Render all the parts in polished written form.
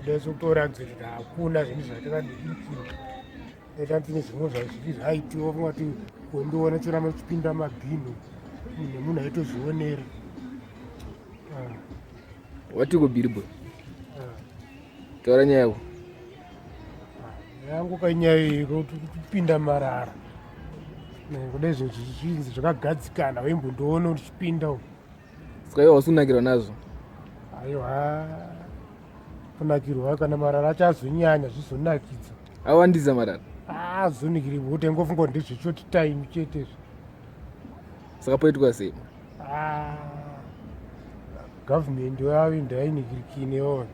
Kudai sokutoratidza kuti hakuna zvinhu zvatakadikirikira. Tine zvimwe zvazviri zvaitiwa kungati kondiona choramba chipinda mabhini nemunhu aitozvionera. Ah. Watiko Bilbo? Ah. Taura nyaya yako. Ah, yangu kanyaya iyi kupinda marara. Kudai zvinhu zvinzi zvakagadzikana waimbondiona uchipinda uko. Saka iwe hausi kunakirwa nazvo? Aiwa, kunakirwa kana marara acho azonyanya zvizonakidza. Awandisa marara? Azonikiri kuti ngofunga kuti ndezveshort time chete izvi. Saka poitwa sei? Ah, government yavo ndainikirikine yona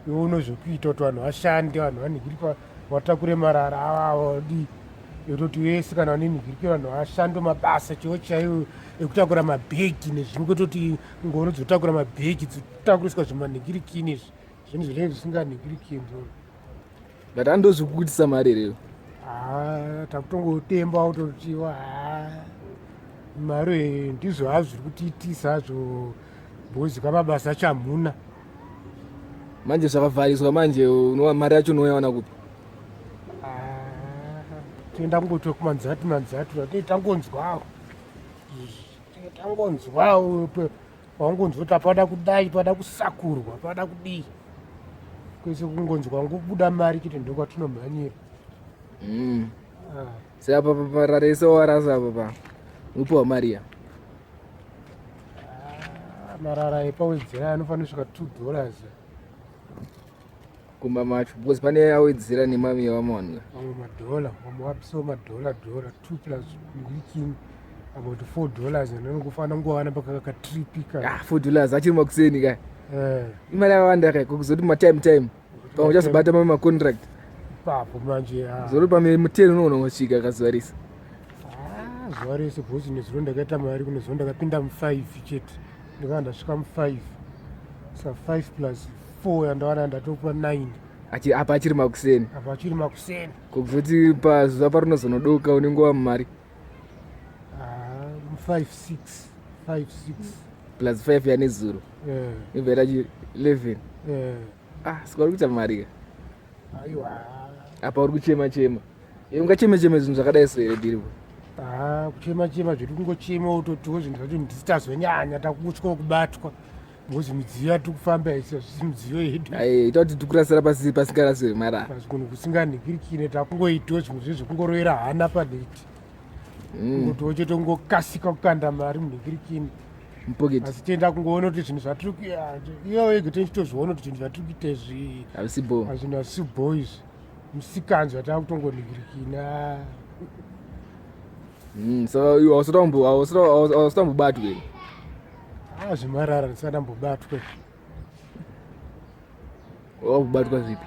iwe unozvekuita kuti vanhu vashande vanhu vanikirikwa vatakure marara avavo dii yototi wese kana vanenhikirike vanhu vashande mabasa chaiwo chaiwo ekutakura mabhegi nezvimwe kutoti ngoro dzotakura mabhegi dzotakuriswa zvimanhikirikini izvi zvinhu zvinenge zvisinganhikirikini but andozvikuitisa mari here ah, takutongotemba kutotiwa ah, mari ndizvo hazvo zviri kutiitisa hazvo bhozi kamabasa acho hamuna manje zvakavhariswa manje mari yacho unoyawana kupi ah, toenda kungoti kumanzati manzati vatei tangonzwawo tangonzwawo wangonzwa kuti apada kudai pada kusakurwa pada kudii kwese kungonzwa ngobuda mari chete ndokwatinomhanyira mm. ah. seapa pararese warasa apa pa unopiwa mari ya ah, marara epawedzera anofanira kusvika $2 kumba macho because pane awedzera nemami yavamawanika mamwe madhola mamwe wapisawo madhola dhola 2 plus weekend about $4 anongofanira kungowana pakakatripi ka ah, $4 achiri makuseni ka eh. Imari yakawanda ka kuzoti matime time pamwe uchazobata mamwe macontract ipapo manje ah. Zori pamwe muteni unoona kusvika kazuva rese. Ah, zuva rese bhozi nezuro ndakaita mari kunezuro ndakapinda mu5 chete ndakanga ndasvika mu5 sa 5 plus 4 yandawana ndatopa 9. Achi apa achiri makuseni. Apa achiri makuseni. Kuzoti pazuva parinozonodoka unenge wa mari. Ah, 5 6 5 6 plus 5 yanezuro. Eh. Ibva yaita 11. Eh. Ah, saka uri kuita mari ka? Aiwa. Apa uri kuchema chema. Iwe ungacheme cheme zvinhu zvakadai so here Biribo? Ah, kuchema chema zviri kungochema utotiwo zvinhu zvacho ndisi tazonyanya takutya kubatwa. Because midziyo yatiri kufamba isi hazvisi midziyo yedu. Ai, ita kuti tikurasira pasi pasingarasirwe marara. Pasi kunhu kusinganhikirikine takungoitawo zvimwe zve zvekungoroera hana paditi. Kungotiwo chete kungokasika kukanda mari munhikirikini. Mupoketi. Asi tienda kungoona kuti zvinhu zvatiri iyo yega tichitozviona kuti zvinhu zvatiri kuita izvi Hazvisi bho. Zvinhu hazvisi bho izvi. Musikanzwa takutongonhikirikina. Saka iwe hausati wambobatwa here? Ah, zvemarara ndisati ndambobatwa. Wakubatwa zvipi?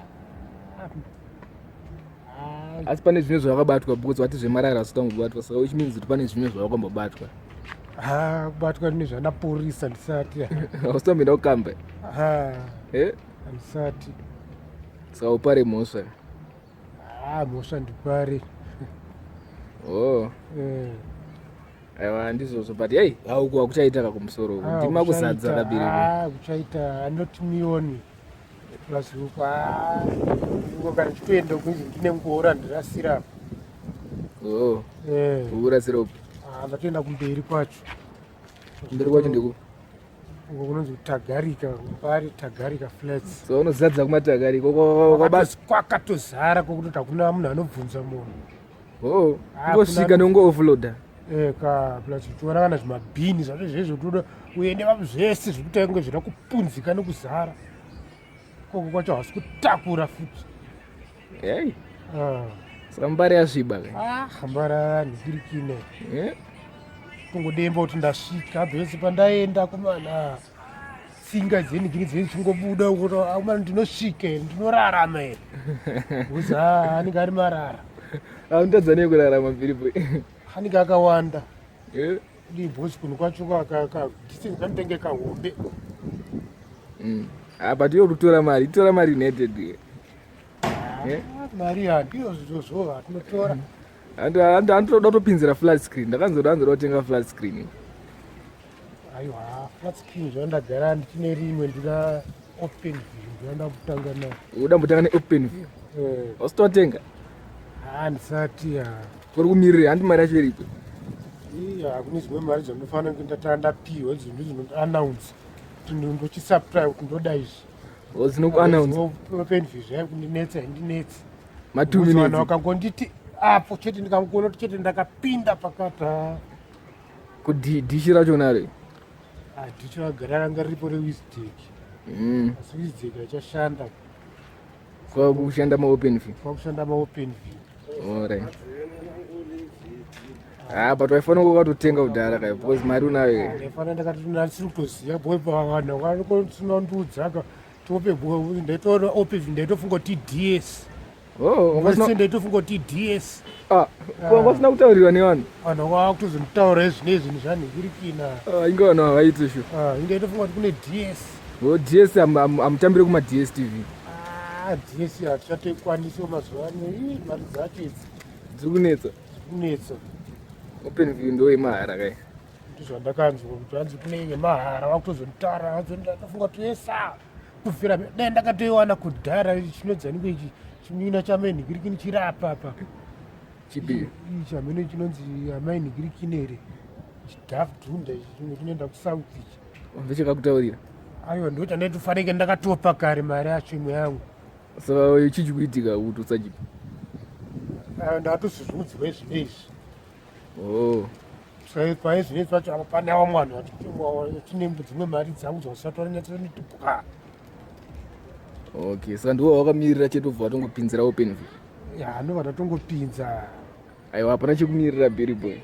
Asi pane zvimwe zvawakabatwa because wati zvemarara hausati wambobatwa saka which means kuti pane zvimwe zvawakambobatwa. Ah, kubatwa nezvanapurisa ndisati. Hausati wamboenda kukamba? Ah. Eh? Handisati. Saka upare mhosva. Ah, mhosva ndipare. Oh. Eh. Aiwa ndizvozvo but hey, hauku hakuchaita ka kumusoro uku. Ah, Ndima kuzadza kabiri. Ah, kuchaita anoti mioni plus uku ah, uko kana chitoenda kunzi ndine ngora ndirasira. Oh. Eh. Urasira upi? Ah, ndatoenda kumberi kwacho. Kumberi kwacho ndiko. Uko kunonzi Tagarika, pari Tagarika Flats. So unozadza kumaTagarika kwakatozara kwekutoti hakuna munhu anobvunza munhu. Oh, ungosvika neungo offloader. Eh, ka plus uchiona kana zvimabhini zvacho zvezvo toda uende vapo zvese zvekuti kunge zvida kupunzika nekuzara. Koko kwacho hausi kutakura futi. Hey. Ah. Saka mbare yasviba ka. Ah, mbare ndikirikine. Eh? Kungodemba kuti ndasvika bvese pandaenda kumana. Tsinga dzeni dzini dzeni chingobuda kuti akumana ndinosvika here ndinorarama here. Because ah, anenge ari marara. Unotadza nei kurarama Filipo? Anenge akawanda. Eh? Ndi boss kuno kwacho ka ka distance kanotenge kahombe. Ah, but iwe kutora mari, tora mari united. Eh? Mari ya ndiyo zvozvo atinotora. Anditoda kutopinzira flat screen. Ndakanzoda anzoda kutenga flat screen. Aiwa, flat screen zvandagara ndichine rimwe ndina Open View ndoyanda kutanga nayo. Uda mbotanga neOpen View? Eh. Wasitowatenga? Handisati ya. Uri kumirira handi mari yacho iripo? Iya, kune dzimwe mari dzandinofanira kunge ndatanga ndapiwa idzo ndozvinoannounce kuti ndochisubscribe kuti ndoda izvi. Oh, dzinokuannounce. Open View zvaya kundinetsa indinetsa. Ma 2 minutes. Vanhu vakangonditi apo chete ndikangoona kuti chete ndakapinda pakati. Kudhishi racho nare? Ah, dhishi ragara ranga riripo reWisdek. Asi Wisdek haichashanda. Kwakushanda maOpen View. Kwakushanda maOpen View. Alright. Ah, but waifanira kunge wakatotenga kudhara kai because mari unayo. Ndaifanira ndakati ndasiri kutoziva boy vanhu vanosina ndiudza ka tiope boy ndaitoona open view ndaitofunga kuti DS. Oh, Wese ndaitofunga kuti DS. Ah, ko wasina kutaurirwa nevanhu. Vanhu vakutozonditaura izvi nezvinhu zvanhingirikina. Ah, inga vanhu havaite sho. Ah, ndaitofunga kuti kune DS. Oh, DS amutambire kuma DSTV. Ah, DS hatichatoikwanisi mazuva ano. Ii, mari dzacho idzi Dziri kunetsa. dziri kunetsa. Open View ndo yemahara kai. Ndizvandakanzwa kuti hanzi kune yemahara vakutozonditaura hanzi ndatofunga kuti yesa kubvira dai ndakatoiwana kudhara chinodzaniko ichi chimina chamainhikirikini chiri apa apa. Chipi? Ichi hameno chinonzi amainhikirikini here chidhafu dhunda ichi chimwe chinoenda kusouth ichi. Wamve chakakutaurira. Aiwa ndo chandaitofanike ndakatopa kare mari yacho imwe yangu. Saka chii chikuitika kuti usachipa? Aiwa ndakatozozviudzwa izvinezvi. Oh. Paye zvinezvi pacho apa pane vamwe vanhu vatine dzimwe mari dzangu dzavasati vanyatsonitibwa. Okay, saka ndiwo wakamirira chete ubva watongopinzira Open View. Ya, ndobva ndatongopinza. Aiwa hapana chekumirira Berry Boy.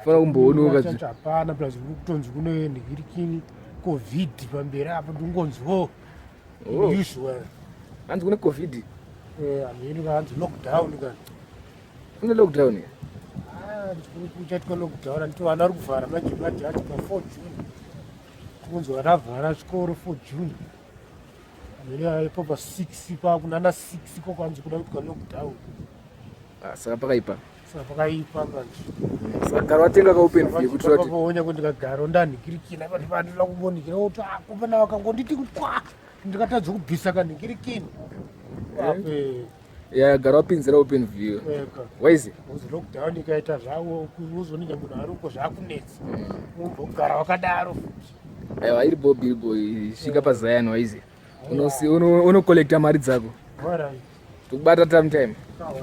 Fana kumboonoka. Chacho hapana plus kutonzi kune nhikirikini COVID pamberi apo ndingonzwo. Oh. Usual. Hanzi kune COVID. Eh, hameno hanzi lockdown kana. Kune lockdown here? Ah, kuchaitwa lockdown anditi vana vari kuvhara manje manje ati pa 4 June. Kunzi vana vhara zvikoro 4 June. Hameno ipo pa 6 pa kunana 6 ko kwanzi kuda kuitwa lockdown. Ah, saka pakaipa. Saka pakaipa manje. Saka gara watenga ka Open View kuti wati. Paonya kuti ndikagara ndanhikirikina vanhu vandoda kumbonhikira kuti akupana vakangonditi kwa ndikatadza kubvisa kanhikirikini. Ape. Ya gara wapinzira Open View. Eka. Waizi? Uzi lockdown ikaita zvavo uzonenge munhu ari uko zvakunetsa. Umbogara wakadaro futi. Aiwa iri bo Bill Boy svika pa Zion waizi. Unocollecta mari dzako. Alright. Tokubata time time. Kawa.